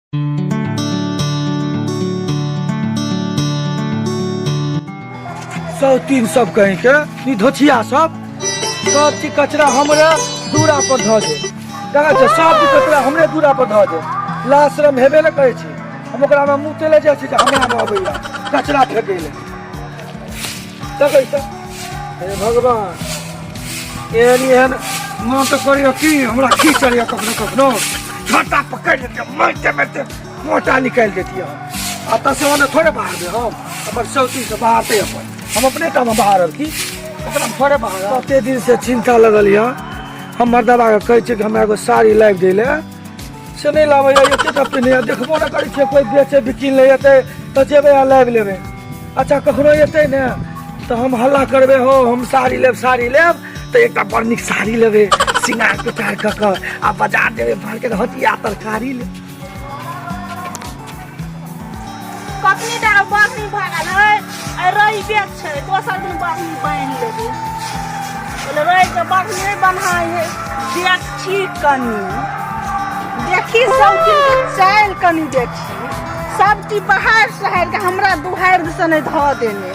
सौ तीन सब कहीं के ई धोछिया सब सब चीज कचरा हमरे दूरा पर धऽ दे। देखै छै, सब चीज कचरा हमरे दूरा पर धऽ दे। लाज शरम हेबे ने करै छै। हम ओकरा में मुँह तेले जाइ छी जे हमरा में अबैया कचरा फेकै लए। देखै छै, हे भगवान, एहन एहन मन तऽ करैया की हमरा की चलैया, कखनो कखनो झोटा पकड़ि लेतियै, मारिते मारिते मोटा निकालि देतियै हम। आ तऽ से ओने थोड़े बाहर हम अपन सौती से बाहरते अपन हम अपने टामे बाहर की ओकरा थोड़े बाहर। कते दिन से चिंता लगल यऽ, हम मर्दबा के कहै छियै कि हमरा एगो साड़ी लाबि दै लए, से नहि लाबैया। एतेटा पिन्हैया, देखबो नहि करै छियै। कोइ बेचै बिकिन लै एतै तऽ जेबै आ लाबि लेबै। अच्छा, कखनो एतै ने तऽ हम हल्ला करबै, हो हम साड़ी लेब, साड़ी लेब। तऽ एकटा बड़ नीक साड़ी लेबै, सिंगार पिटार कऽ कऽ आ बाजार जेबै, मार्केट हटिया तरकारी लेब। कखनी टा बहनी भऽ गेल है। आइ रविके छै, दोसर दिन बहनी बान्हि लेबै। बोले रवि के बहनी नहि बन्हाइ है। देखी कनी, देखी सब के चालि कनी देखी। सब चीज बाहर शहर के हमरा दुहारि दिस नहि धऽ देने।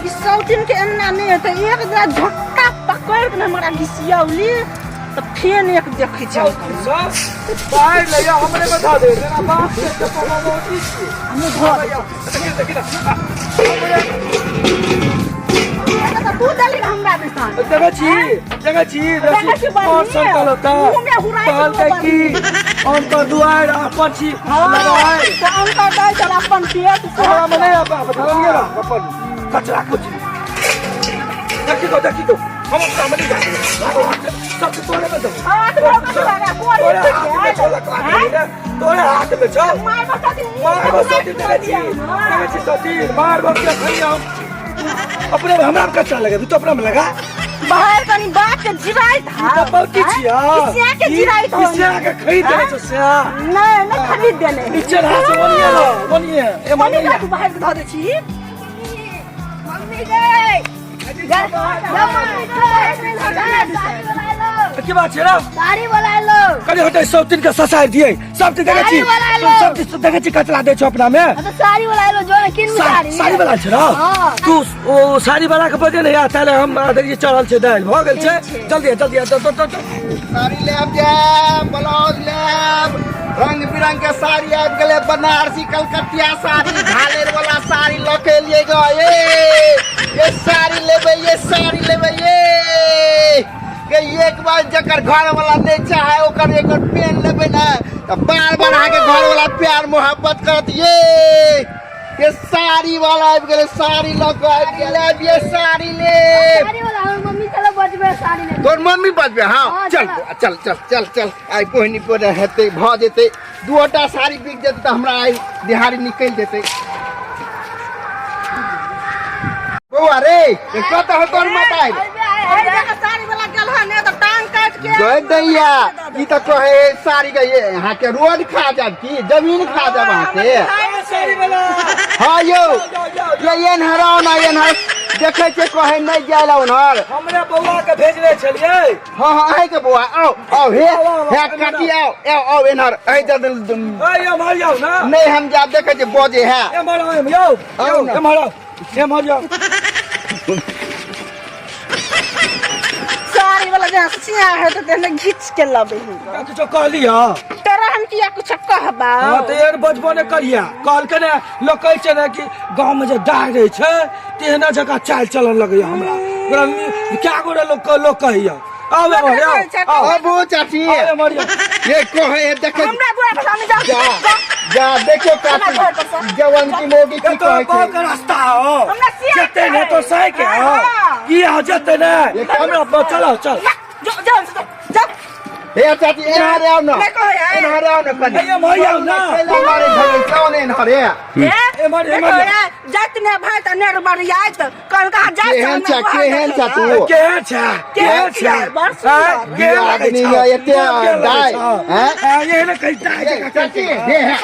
ई सौतिन के एना नहि हेतै। एक दिना झोंटा पकड़ि के हमरा घिसियौली तऽ फेन एक देखै छै। सब बाहर ले जा, हमरे में धऽ दे। जेना बाप के तऽ पापा बहुत ई छियै। हमहूँ धऽ दै देखी, देखी ना। छियै। तू देली हमरा दिसन। देखै छी, देखै छी। देखै छी बहिनी। और संकल होता मुँहमे हुराइ कहलकै छलौ। कि हम तऽ दुआरि अपन छी। हँ लगाइ। तऽ अंकर दै छल अपन पेट। हमरा में नहीं आता, बता रहा अपन कचरा कुछ। देखी तो, देखी तो, हम अपना में नहीं जाते, सब तोरे में दो। हाथ में लगा कोरी। तोरे हाथ में छौ, लगा दे, तोरे हाथ में छौ। मार बसती। मार बसती। देखै छी, देखै छी सती मार बसती। खैया हम अपने में, हमरा में कचरा लगे तो अपना में लगा। बाहर कनी बात के जिराइत। ई तऽ बड़की छिया। किसिया के जिराइत हो। किसिया के खरीद देने छौ से? नहीं नहीं, खरीद देने। ई चढ़ा से ओनिए ल, ओनिए ए मम्मी मम्मी। तू बाहर के धऽ दै छी। मम्मी गे, की बात छै रे? साड़ी वाला लो। कनी हटे, सब तीन के ससारि दिए। सब चीज देखै छी। साड़ी वाला लो। सब चीज देखै छी, कचरा दै छौ अपना में। तो साड़ी वाला लो, जो किन साड़ी। साड़ी वाला छै ना? हाँ। तू ओ साड़ी वाला के बजे ने, ताले हम देखिए चढ़ल छै, दालि भऽ गेल छै। जल्दी जल्दी, चल चल चल। साड़ी लेब जायब, ब्लाउज लेब, रंग बिरंग के साड़ी आबि गेलै, बनारसी कलकतिया साड़ी, झालर वाला साड़ी लऽ के एलियै ग। ये ये साड़ी लेबै, ये साड़ी लेबै। ये के एक बार जकर घर वाला नहि चाहे ओकर एक पेन लेबै ने तऽ बार बार अहाँके घर वाला प्यार मोहब्बत करत। ये ये साड़ी वाला आबि गेलै, साड़ी लऽ कऽ आबि गेलै। ये साड़ी लेब। साड़ी वाला हमर मम्मी चलो बजबे साड़ी ले। तोर मम्मी बजबे? हाँ। हाँ, चल। चल। चल चल चल चल, आइ बोहनी पर हेतै, भऽ जेतै। दूटा साड़ी बिक जेतै तऽ हमरा आइ दिहाड़ी निकलि जेतै। बौआ रे, कतऽ हो तोर माता? साड़ी वाला गेल हन ने तऽ टांग काटि के गए दैया। ई तऽ कहे साड़ी के ये अहाँके रोड खा जाब की जमीन खा जाब अहाँके। साड़ी वाला। हाँ यौ। जाओ, जाओ। ये एन्हर आउ ना, एन्हर देखै छियै, कहै नहि जाय ला ओन्हर। हमरे बौआ के भेजने छलियै। हाँ हाँ, अहीं के बौआ। आउ आउ, हे। आउ, आउ, हे आउ। काकी, आउ आउ आउ एन्हर एहि दे। ए एम्हर जाउ ना। नहि, हम जाब, देखै छियै बजे है। एम्हर आउ, एम्हर जाउ। आउ यौ। ना। एम्हर आउ, एम्हर जाउ। साड़ी वाला जहाँ सिया है तऽ तेहने घीच के लबै है। किछो कहलियै? तोरा हम किया कुछ कहबा? हाँ तऽ एहन बजबो नहि करिया। कहलकै ने, लोक कहै छै ने कि गाँवमे जे दाग रहै छै तेहना जकाँ चालि चलन लगैया हमरा। ओकरा कए गोरे लोक लोक कहैया। आउ एम्हर, आउ आउ। आबू चाची। आउ एम्हर यौ। ये कहे है देखै। हमरा दुआर पर सामने जा। जा जा, देखियो हमरा घर पर काकी, से। जवान की मोगी की ये तो कहै गाँव छै। के रास्ता हो। हमरा सिया जते ने तो सही के हो। हाँ। की हो जते ने ये हमरा चलो चल। जो जो जो। हे चाची, एन्हर आउ न। नहि कहै है। एन्हर आउ न कनि। हे, एम्हर आउ न। कैला मारे झगै छौ ने एन्हर हे। ए एम्हर, देखो एम्हर। ए, जाइत ने भाई तऽ ने बरियाइत कहल कहाँ जाइत। केहन छै, केहन छै तू? केहन छै, केहन छै? बड़ सुन्दर। केहन लगै आदमी छौ? ये एते केहन लगै दाइ, छौ? हैं? हैं, एहने कहि दाइ ये जकाँ चाची, हे हे।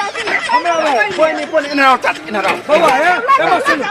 हमरा कोइ नहीं, कोइ नहीं, एन्हर आउ चाची, एन्हर आउ। बौआ, हे, एम्हर सुनू,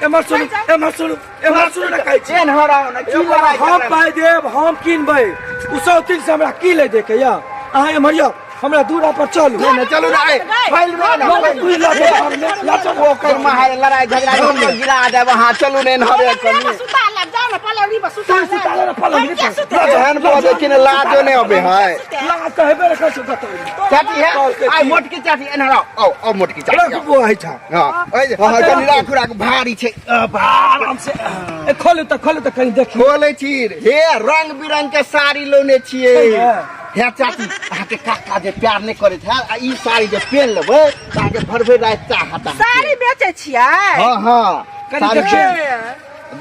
एम्हर सुनू, एम्हर सुनू, एम्हर सुनू ने कहै छी। एन्हर आउ न, की लड़ाई हम झगड़ा? पाइ देब, हम किनबै। ओ सौ तीन से हमरा की ले देके यऽ? अहाँ एम्हर यौ। हमरा दूरा पर चलू। नहि नहि, चलू ना, ए, फैल ना ना, फैल। तू लऽ जा घरमे, लऽ चल। ओकर माहे लड़ाई झगड़ा हम तो गिरा देब अहाँ, चलू ने नहरे कनी। सुता ले जाओ ना पलंगी पर सुता। तू सुता ले ना पलंगी पर। सुते। एहन बजै कि ने लाजो नहि अबै है। लाज तऽ हेबे ने करै छौ कतौ। चाची है, आइ मोटकी चाची एना आउ आउ आउ मोटकी चाची राखू आउ। बौआ एहिठाम। हँ, ओहि जे, हँ, कनी राखू राखू, भारी छै। आराम से ए, खोलू तऽ, खोलू तऽ कनी देखी। खोलै छी हे, रंग बिरंग के साड़ी लौने छियै। छै ने? हे चाची, अहाँके काका जे प्यार नहि करैत है आ ई साड़ी जे पेन लेबै तऽ अहाँके भरि भरि राति चाहत अहाँके। साड़ी बेचै छियै? हँ हँ, कनी साड़ी देखियौ।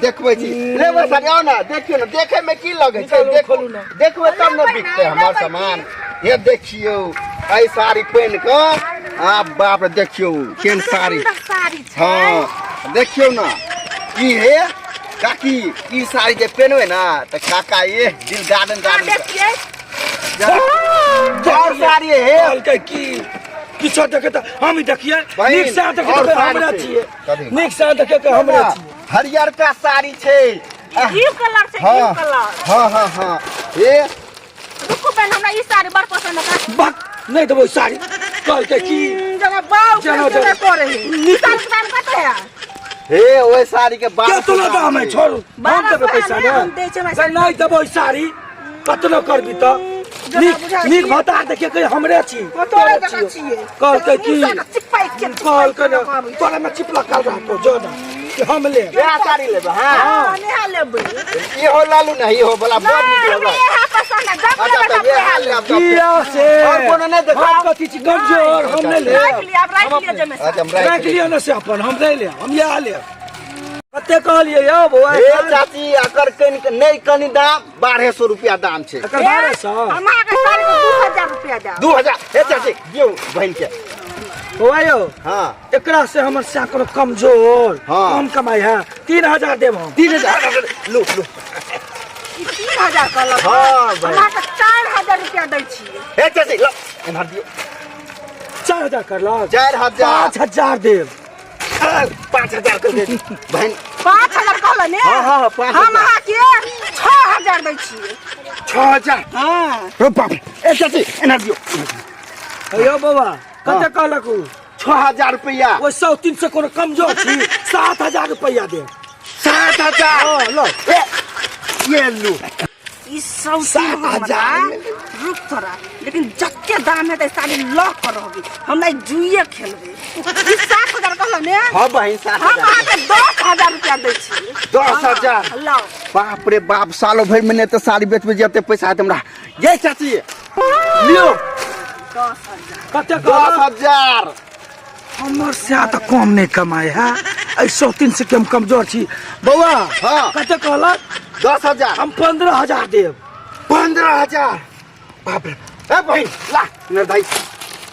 देखबै छी, लेबै साड़ी, आउ ने देखियौ ने, देखै मे की लगै छै? निकालू, देखू, खोलू ने। देखबै तब ने लेबै बिकतै ने, हमर लेबै। सामान। हे देखियौ, एहि साड़ी पहिन कऽ आ बाप रे, देखियौ केहन साड़ी। सुन्दर साड़ी छै। हँ, देखियौ ने की हे काकी, ई साड़ी जे पेनबै ने तऽ काका ये दिल गार्डन गार्डन। देखियै। और साड़ी हे। कहलकै की किछो देखे तऽ हम ही देखियै। बहिन, नीक से देखे और तऽ साड़ी हमरा छै। छियै। कथी? नीक से देखे के हमरे छियै। हरियरका साड़ी छै। घी कलर छै, घी हँ कलर। हँ हँ हँ, हे रुकू बहन, हमरा ई साड़ी बड़ पसंद है। बक, नहि देबो साड़ी। कहलकै की जेना बाउ जेना जेना जेना। करे है। ई साड़ी के दाम कते है? हे, ओहि साड़ी के के 1200 तोला दाम है? छै। छोड़ू, हम 1200 देबै पैसा नहि, ने। हम दै छियै हमरा। से नहि देबो साड़ी, कतनो करबी तऽ जेना नीक बुझाइ नीक छी। भतार देखिए कहे हमरे छी। तोरे तोरे जकाँ छियौ। छियै। कहलकै की? मुँह से चिपैक के, चिपैक कहलकै के ने, आबै छै। तोरा में चिपला काल रहतो जो ना कि हम लेब। इएह साड़ी लेबै? हाँ। हाँ, नेहा लेबै। इहो लालू ने, इहो वाला बड़ नीक नहि, हमरा लगत। इएह पसंद है। जब अच्छा, लेबै तऽ तब इएह इएह लेब लेबै। तब। किया से? और कोनो नहि देखब? हम कथी छी कमजोर? हम नहि लेब। राखि लिअ, आब राखि लिअ जमे। अच्छा, हम राखि राखि लिअ ने से अपन, हम नहि लेब, हम इएह लेब। कते कहलियै यौ बौआ? हे चाची, एकर कनि नहि कनि दाम 1200 रुपया दाम छै। एकर 1200? हम अहाँके साड़ी के 2000 रुपया देब। 2000? हे चाची, दियौ बहिन के। बौआ यौ। हाँ। एकरा से हमर सैकड़ो कमजोर। हाँ। कम कमाई है, 3000 देब हम। 3000? लू लू। ई 3000 कहलक? हाँ, हम बहिन। अहाँके 4000 रुपया दै छियै। हे चाची, लो एम्हर दियौ। 4000 करलक? 4000। 5000 देब। 5000 कर दे बहन। 5000 कहल ने? हाँ, हाँ, हाँ, 5000। हम अहाँके 6000 दै छियै। 6000? हाँ। रो बाप रे। ए चाची, एना दियौ। यौ बौआ, कते कहलक उ? 6000 रुपया। ओहि 103 सए कोनो कमजोर छी? 7000 रुपया देब। 7000? हाँ, लो। ए, ये लू। ई सौ 7000। रुक थोड़ा, लेकिन जते दाम हेतै साड़ी लऽ कऽ रहबै, हमरा ई जुइए खेलबै। ई 7000 कहलहुँ ने? हाँ बहिन, सात हम हजार। अहाँके 10,000 रुपया दै छी। 10,000? लाउ। बाप रे बाप, सालो भरि में नहि तऽ साड़ी बेचबै जते पैसा हेतै हमरा। ये चाची, लियो। 10,000। कते दस कहलक? हजार। हमर से तऽ कम नहि कमाइ है, एहि 103 सए के हम कमजोर छी। बौआ। हाँ। कते कहलक? 10,000। हम 15,000 देब। 15,000? बाप रे। ए बहिन, ला निर्दयी,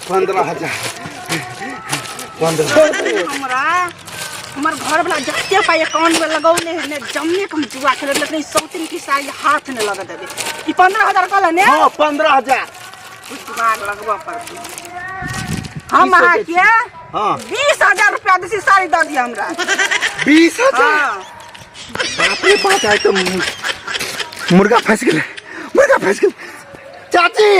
15,000, 15। हमरा हमर घर वाला जते पाइ अकाउंट में लगौने है ने, जमने के हम जुआ खेले, लेकिन ई सौतिन की साड़ी हाथ ने लगा देबे। ई 15,000 कहल ने? हाँ, 15,000। कुछ दिमाग लगबऽ पड़तै। हम की सोचै अहाँके छी? हाँ। 20,000 रुपया दै छी, साड़ी दऽ दिअ हमरा। 20,000? हाँ। बाप रे बाप, आइ तऽ मुर्गा फँसि गेलै, मुर्गा फँसि गेलै। चाची,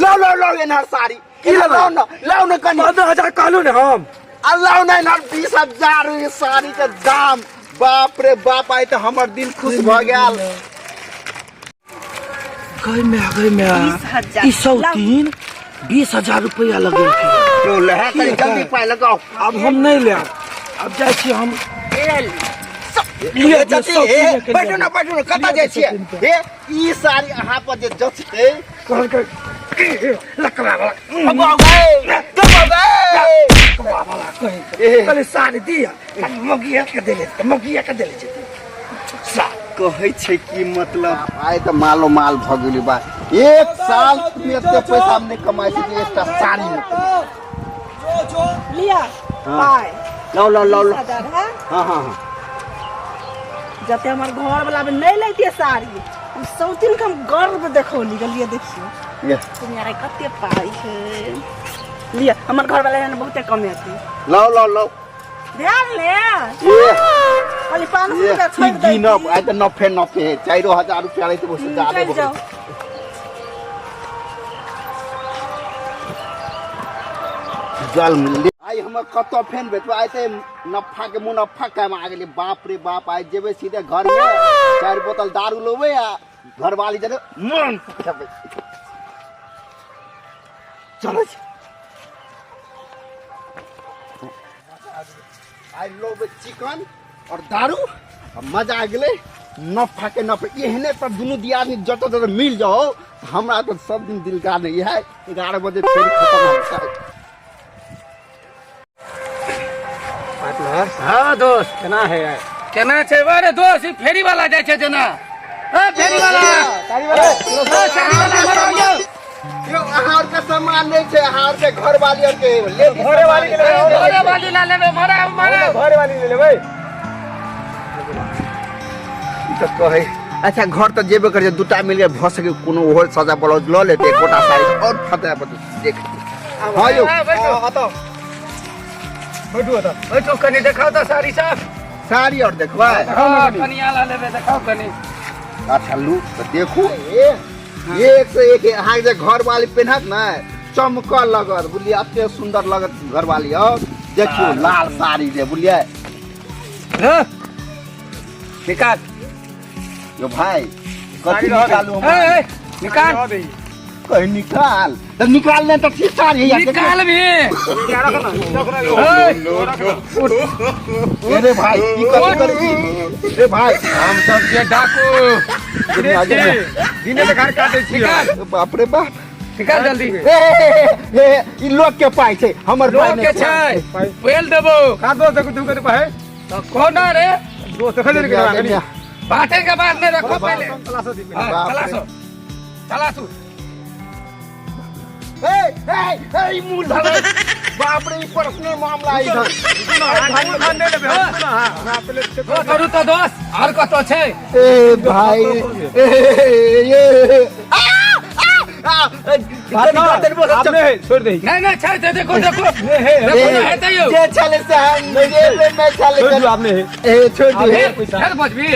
लाउ लाउ लाउ एनहर साड़ी। की लाउ न, लाउ न कनि। 15,000 कहलहुँ ने हम। आ लाउ न एनहर, 20,000 ई साड़ी के दाम। बाप रे बाप, आइ तऽ हमर दिल खुश भऽ गेल। गई में, गई में। 20,000। ई 103 20,000 रुपया लगेलकै। जो लहे कनि जल्दी पाइ लगाउ। आब हम नहि लेब, आब जाइ छी हम। लिअ लिअ, चाची, सौ हे, तीन के बैठू ना, बैठू ना, कतऽ जाइ छियै? हे, ई साड़ी अहाँ पर जे जचतै। कहलकै लकड़ा वाला। अब गए, तब गए। लकड़ा वाला कहीं ए। कहले साड़ी दिया, मगिया के देले, मगिया के देले जेतै सा। कहै छै की मतलब, आइ तऽ मालो माल भऽ गेली बा। एक साल में एते पैसा हम नहि कमाइ छी जे एकटा साड़ी नहि कमाइ। लिअ पाइ। लाउ लाउ लाउ लाउ। 20,000 है। हाँ हाँ हाँ। जते हमर घर वाला नहीं लेते साड़ी, हम सौतिन के हम गर्व देखौली गेलिए। देखियो। ये। तुम्हारा कते पाई है, लिअ। हमर घर वाला एहन बहुते कमेतै। लाउ लाउ लाउ। ध्यान ले। ये। खाली 500 ये रुपया ई छोड़ि दै। गिनब आइ तऽ नफे नफे है, 4000 रुपया रहै तऽ ओहिसँ ज्यादे चलि भऽ जाउ। गेल। जल मिलले। आइ हम कतऽ फेन भेटबै? आइ तऽ नफा के मुनफा कमा गेलै। बाप रे बाप, आइ जेबै सीधे घर में, 4 बोतल दारू लेबै आ घरवाली जरे मन खेबै। चलै छी। आइ लेबै चिकन और दारू आ मजा आ गेलै। नफा के नफा। एहने पर दुनू दियादनी जतऽ जतऽ मिल जाओ, हमरा तऽ सब दिन दिलका नहीं है। 11 बजे फेर खत्म हो जाए। पार्टनर। हाँ दोस्त। केना है? केना छै? अरे दोस्त, ई फेरी वाला जाइ छै जेना। ए फेरी वाला, साड़ी वाला। ए, साड़ी वाला, मर आबियौ। यौ, अहाँ आरके सामान नहि छै, अहाँ आरके घरवाली आरके लेडीज। घरे वाली के लेबै। घरे वाली ला लेबै, मरा मरा। घरे वाली ले लेबै। ई तऽ कहै अच्छा घर तऽ जेबे करै छै, दूटा मिल के भऽ सके कोनो ओहो सजा ब्लाउज लऽ लेतै, एकोटा साड़ी आओर फतरा पर देख। हाँ यौ। हाँ, बैठो। हँ, बैठू एतऽ। बैठो, कनि देखाउ तऽ साड़ी सब। साड़ी आओर देखबै? हाँ, कनि आला लेबै, देखाउ कनि। अच्छा लू तऽ देखू। एक से एक। अहाँके जे घरवाली पेन्हत ने, चमकऽ लगत, बुझलियै? एते सुन्दर लगत घरवाली। और देखियौ लाल साड़ी जे, बुझलियै? हाँ। निकाल। यो भाई, कथी साड़ी रहऽ दे। निकालू हम? ए, ए, निकाल। कहीं निकाल तऽ निकाल नहि तऽ ठीक साड़ी है। निकाल भी। रख ना। ए, रे भाई, ई कथी करै छी रे भाई? हम सब के डाकू। दिने तऽ घर काटै छी। निकाल। बाप रे बाप। निकाल जल्दी। ए, ए, ए, ई लोक के पाइ छै, हमर पाइ लोक नहि के छै, पेल देबो। का दोस्त, देखू तू कते पाइ। तो कोना रे? दोस्त, देखै दे कनी। बांटे के बाद में रखो पहले। तलाशो दी। हाँ, बाप रे। तलाशो तलाशो। ए, ए, ए, ई मुँह धरै। बाप रे, ई पर्सनल मामला है इधर। खान नहि लेबै हम, सुन। हाँ, हमरा पहिले दोस्त, करू तऽ दोस्त, आओर कतौ छै? ए भाई, ए ए आ आ आ ए, कनी गर्दन बोल। आब नहि, छोड़ि दही। नहि नहि, छै तऽ देखो देखो। नहि हे। देखो ने, हेतै यौ। जे छले से हम जेबे में छले। छोड़ि दियौ, आब नहि हे। ए, छोड़ दियौ। फेर फेर बजबी?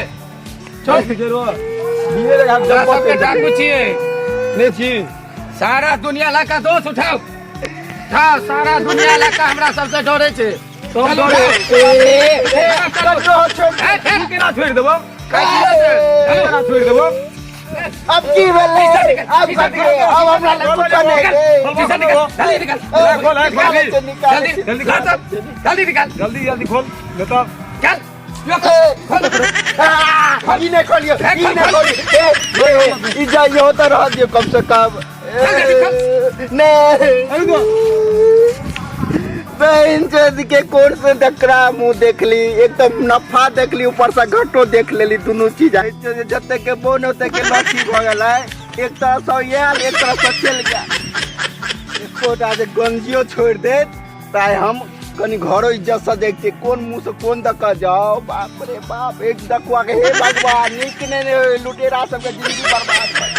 छोड़ दियौ, दिने लगा हम। तोरा सबके डाकू छियै। नहि छी। सारा दुनिया लगा दोस्त, उठाओ उठाओ। सारा दुनिया लगा हमरा सबसे डरे छै। सब चलू, डरे। उठाओ। ए ए चलू। छोड़। ए, फेर केना छोड़ि देबो? काटि दियौ से। चलू। केना छोड़ि देबो? अब की भेलै? अब कथी? अब हमरा लग कुछो नहीं है। शीशा निकाल, जल्दी निकाल। खोल, खोल, निकालै छै, निकालै जल्दी छै। जल्दी। ला सब, जल्दी निकाल। जल्दी जल्दी खोल नहीं तऽ। चल यो, खोल। आ, ई नहि खोलियौ, ई नहि खोलियौ। ए, ए, ई जाइयो तऽ रह दियौ कम से कम। ए, नहि बहन चोद के, कोन से डकरा मुंह देखली? एक तऽ नफा देखली, ऊपर से घटो देख लेली, दुनू चीज। जते के बोन ओते के लथी भऽ गेलै। एक तरफ से आयल, एक तरफ से चलि गेल। एकोटा जे गंजियो छोड़ि देत तऽ आइ हम कनि घरो इज्जत से देखते। कोन मुंह से कोन दऽ कऽ जाओ? बाप रे बाप, एक डकुआ के, हे भगवान, नीक नहि ने होय, लुटेरा सबके जिंदगी बर्बाद भऽ गेल।